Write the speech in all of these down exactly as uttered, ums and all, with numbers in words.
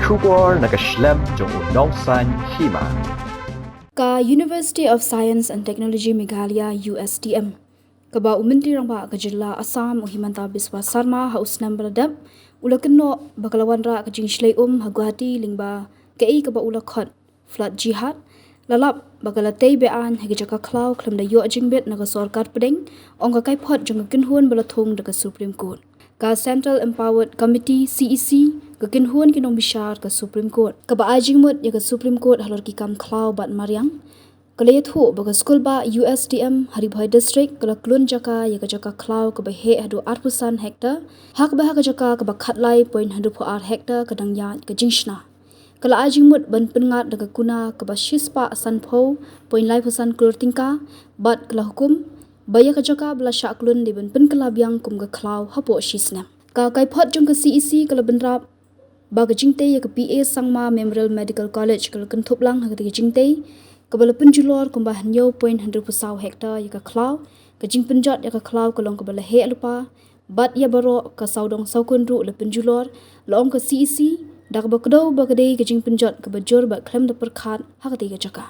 Khubor na ka shlem jong u nongsaiñ hima. Ka University of Science and Technology Meghalaya, U S T M, kaba u Myntri Rangbah ka jylla Assam u Himanta Biswa Sarma ha u snem ba la dep u la kynnoh ba ka la wanrah ka jingshlei um ha Guwahati lyngba kaei kaba u la khot Flood Jihad, la lap ba ka la tei be-aiñ ha ka jaka khlaw khlem da ïoh jingbit na ka sorkar pdeng, ong ka kaiphod jong ka kynhun ba la thung da ka Supreme Court. Ka Central Empowered Committee, C E C, ka kynhun ki nongbishar ka Supreme Court, kaba ai jingmut ïa ka Supreme Court halor ki kam khlaw bad mariang, ka la ïathuh ba ka skulbah U S T M ha Ri Bhoi District ka la klun jaka ïa ka jaka khlaw kaba heh haduh arphew san hektar, ha kaba ha ka jaka kaba khatlai point hynriewphew ar hektar ka dang ïaid ka jingshna. Ka la ai jingmut ban pynngat da ka kuna kaba shispah sanphew point laiphew san klur tyngka, bad ka la hukum ba ïa ka jaka ba la shah klun dei ban pynkylla biang kum ka khlaw hapoh shi snem. Ka kaiphod jong ka C E C ka la bynrap ba ka jingtei ïa ka P A Sangma Memorial Medical College ka la kynthup lang ha katei ka jingtei, kaba la pynjulor kumba hynñiew point hynriewphew saw hektar ïa ka khlaw. Ka jingpynjot ïa ka khlaw ka long kaba la heh lypa, bad ïa baroh ka sawdong sawkun ruh la pynjulor, la ong ka C E C, da kaba kdew ba ka dei ka jingpynjot kaba jur bad khlem da pyrkhat ha katei ka jaka.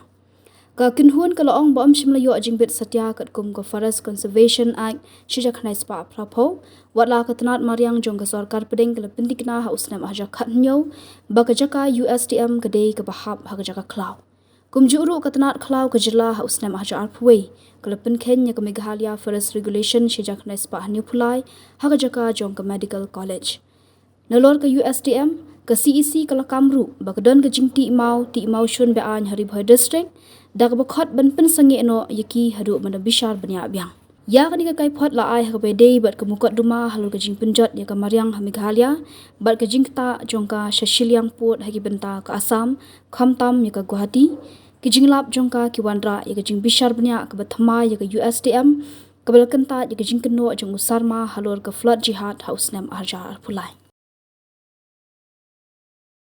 Ka kynhun ka la ong ba ym shym la ïoh jingbit satia katkum ka Forest Conservation Act shi hajar khyndai spah phra phew, wat la ka tnat mariang jong ka sorkar pdeng ka la pyntikna ha u snem ar hajar khathynñiew ba ka jaka U S T M ka dei kaba hap ha ka jaka khlaw. Kumjuh ruh ka tnat khlaw ka jylla ha u snem ar hajar arphew wei ka la pynkheiñ ïa ka Meghalaya Forest Regulation shi hajar khyndai spah hynñiewphew lai ha ka jaka jong ka Medical College. Nalor ka U S T M, ka C E C ka la kam ruh ba ka don ka jingtih maw, tih maw shun be-aiñ ha Ri Bhoi District, da kaba khot ban pynsangeh noh ïa ki haduh ban da bishar bniah biang. Ïa kane ka kaiphod la ai ha kaba ïadei bad ka mukotduma halor ka jingpynjot ïa ka mariang ha Meghalaya, bad ka jingktah jong ka sha shiliang pud ha ki bynta ka Assam, khamtam ïa ka Guwahati. Ki jinglap jong ka ki wanrah ïa ka jingbishar bniah kaba thymmai ïa ka U S T M, kaba la kyntait ïa ka jingkynnoh jong u Sarma halor ka Flood Jihad ha u snem ar hajar arphew lai.